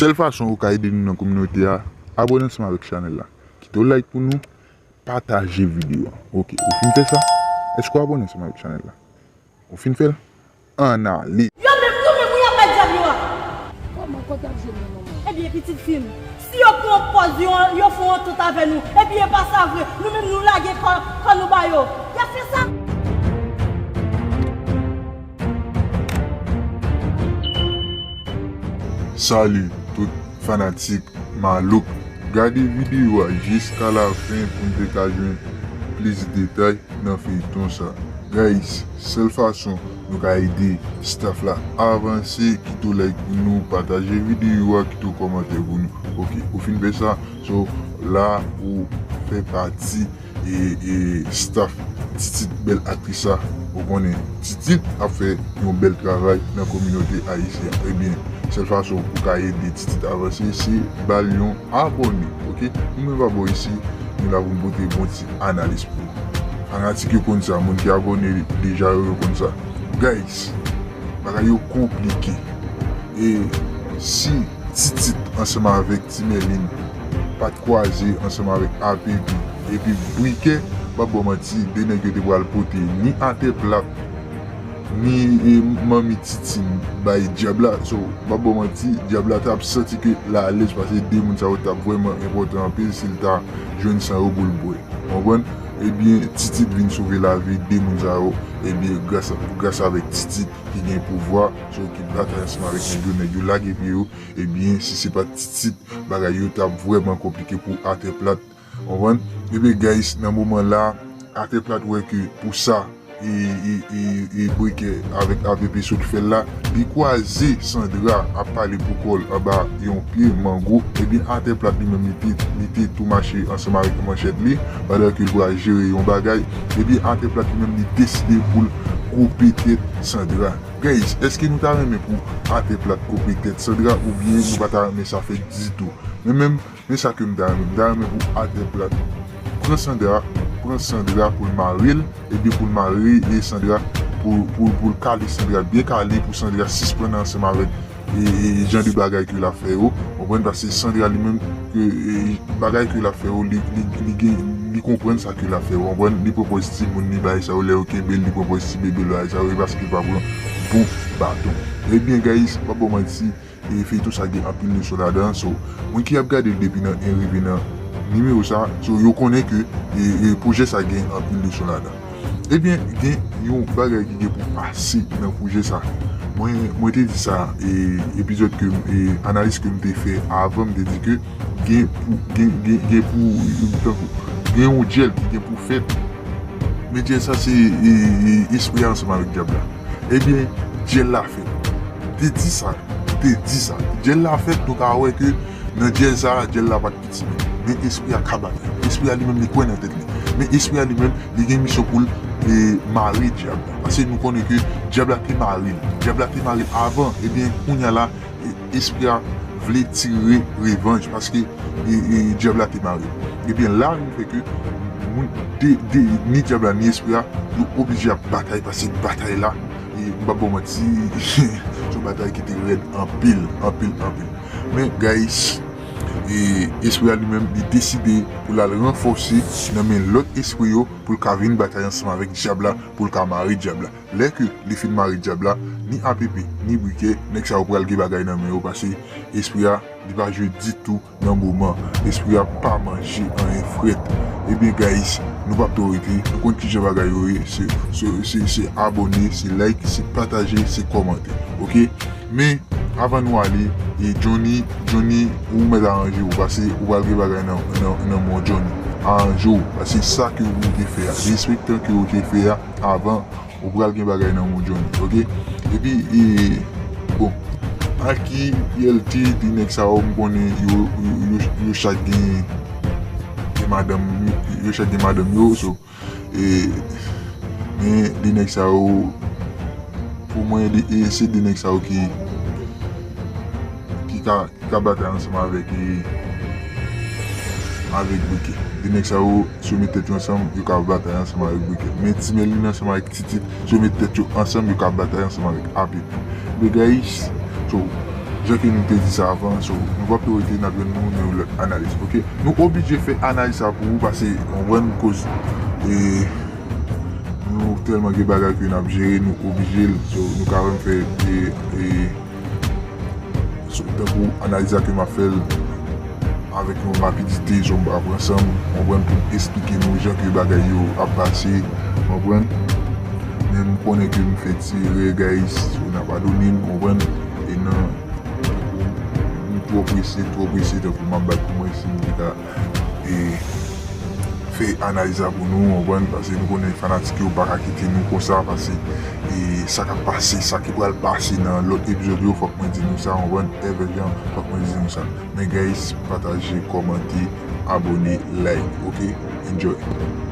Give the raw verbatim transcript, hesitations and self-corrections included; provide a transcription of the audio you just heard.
Sèl fason ou ka ede nou nan kominote a, abòne ansanm avèk chanèl la. Kite yon like pou nou, pataje videyo a. Ok, ou fin fè sa? Èske w abòne ansanm avèk chanèl la? Ou fin fè l? Ann ale! Yo menm, nou menm, wi, y ap bay dyab yo a. Kòman, kote y ap jwenn nou, manman? Ebyen, pitit fi m, si yo pran pòz yo, yo fè yon antant avè nou, epi e pa sa vre, nou menm, nou lage kò, kò nou ba yo, y ap fè sa? Salut tout fanatik Malouk. Gade videyo a jiska la fen pou n te ka jwenn plis detay nan feyton sa. Guys, sèl fason nou ka ede staff la avanse, kite yon like pou nou, pataje videyo a, kite yon kòmantè pou nou. Ok, ou fin fè sa, so la ou fè pati e, e staff Titit, bèl aktris sa. Ou konnen Titit ap fè yon bèl travay nan kominote ayisyen an. Ebyen, sèl fason ou ka ede Titit avanse, se ba l yon abòne, ok? Nou menm pa bò isi, nou la pou n pote bon ti analiz pou ou. Fanatik yo konn sa, moun ki abòne deja yo, yo konn sa. Guys, bagay yo konplike. E si Titit ansanm avèk Ti Mèlin pa t kwaze ansanm avèk A P P epi Brikè, m p ap ba w manti, de nèg yo te pral pote ni Atè Plat, ni, e, Manmi Titine bay dyab la. So, m p ap ba w manti, dyab la t ap santi ke l alèz, paske de moun sa yo t ap vrèman enpòtan anpil si l ta jwenn san yo pou l bwè. Konprann? Ebyen, Titit vin sove lavi de moun sa yo, ebyen, gras, gras avèk Titit ki gen pouvwa, so ki batay ansanm avèk nèg yo, nèg yo lage pye yo, ebyen, si se pa t Titit, bagay yo t ap vrèman konplike pou Atè Plat. Konprann? Ebyen, guys, nan moman la, Atè Plat wè ke pou sa, e, e, e, e Brikè avèk A P P sot fè l la, li kwaze Sandra ap pale pou kò l anba yon pye mango. Ebyen, Atè Plat li menm, li te, li te tou mache ansanm avèk manchèt li, pandan ke l pral jere yon bagay. Ebyen, Atè Plat li menm, li deside pou l koupe tèt Sandra. Guys, èske nou ta renmen pou Atè Plat koupe tèt Sandra, oubyen nou pa ta renmen sa fèt ditou? Men menm, men sa ke m ta renmen, m ta renmen pou Atè Plat pran Sandra, pran Sandra pou l mare l, ebyen pou l mare e Sandra, pou, pou, pou l kale Sandra byen kale, pou Sandra sispann ansanm avèk e, e, jan de bagay ke l ap fè yo, konprann, paske Sandra li menm, ke, e, bagay ke l ap fè yo, li, li, li gen, li konprann sa ke l ap fè yo, konprann, li pran pòz timoun, li bagay sa yo, lè yo kenbe l, li pran pòz ti bebe, bagay sa yo, e paske l pa pran bon baton. Ebyen, guys, m p ap ba w manti, e, feyton sa gen anpil leson ladan, so, moun ki ap gade l depi nan en rive nan nimewo sa, so, yo konnen ke, e, e, pwojè sa gen anpil leson ladan. Ebyen, gen yon bagay ki gen pou pase nan pwojè sa. Mwen, mwen te di sa, e, epizòd ke m, e, analiz ke m te fè avan, m te di ke gen pou, gen, gen, gen pou, tankou, gen yon dyèl ki gen pou fèt. Men dyèl sa se, e, e, espri a ansanm avèk dyab la. Ebyen, dyèl la fèt. Te di sa, te di sa. Dyèl la fèt, nou ka wè ke nan dyèl sa, dyèl la pa t piti menm. Men espri a ka batay. Espri a li menm li kwè nan tèt li. Men espri a li menm, li gen misyon pou l, e, mare dyab la. Paske nou konnen ke dyab la te mare l. Dyab la te mare l avan. Ebyen, kounye a la, e, espri a vle tire revanj. Paske, e, e, dyab la te mare l. Ebyen, la, nou fè ke moun, de, de, ni dyab la, ni espri a, yo oblije ap batay. Paske batay la, e, m p ap ba w manti, se yon batay ki te rèd anpil, anpil, anpil. Men, guys, e, espri a li menm, li deside pou l al ranfòse nan men lòt espri yo, pou l ka vin batay ansanm avèk dyab la, pou l ka mare dyab la. Lè ke li fin mare dyab la, ni A P P, ni Brikè, nèg sa yo pral gen bagay nan men yo, paske espri a, li pa jwe ditou nan moman. Espri a pa manje anyen frèt. Ebyen, guys, nou p ap twò rete. Nou konn kijan bagay yo ye. Se, se, se, se abòne, se like, se pataje, se kòmante. Ok? Men, avan nou ale, e Johnny, Johnny, ou mèt aranje w, paske ou pral gen bagay nan, nan, nan men w, Johnny. Aranje w, paske sa ke ou te fè a, derespektan ke ou te fè a avan, ou pral gen bagay nan men w, Johnny, ok? Epi, e, bon, Aki, P L T, de nèg sa yo, m konnen yo, yo, yo, yo chak gen, gen madanm, yo chak gen madanm yo, so, e, men de nèg sa yo, pou mwen, de, e, se de nèg sa yo ki, ki ka, ki ka batay ansanm avèk, e, avèk Brikè. De nèg sa yo, si yo met tèt yo ansanm, yo ka batay ansanm avèk Brikè. Men Ti Mèlin ansanm avèk Titit, si yo met tèt yo ansanm, yo ka batay ansanm avèk A P P. Men guys, so, Jan ke nou te di sa avan, so, nou p ap rete, n ap jwenn nou nan yon lòt analiz, oke? Nou oblije fè analiz sa pou ou, paske, konprann, koz, e, nou tèlman gen bagay ke n ap jere, nou oblije l, so, nou ka menm fè, e, e, so, tankou analiz la ke m ap fè l avèk yon rapidite, so, m ap pran san m, konprann, pou m esplike nou jan ke bagay yo ap pase, konprann? Men m konnen ke m fè ti erè, guys, so, n a padone m, konprann? E nan M twò prese, twò prese, tankou m ap bat pou mwen, si m te ka, e, fè analiz la pou nou, konprann, paske nou konnen fanatik yo pa ka kite nou konsa, paske, e, sa k ap pase, sa ki pral pase nan lòt epizòd yo, fòk mwen di nou sa, konprann, Ever Jean, fòk mwen di nou sa. Men guys, pataje, kòmante, abone, like, oke? Enjoy.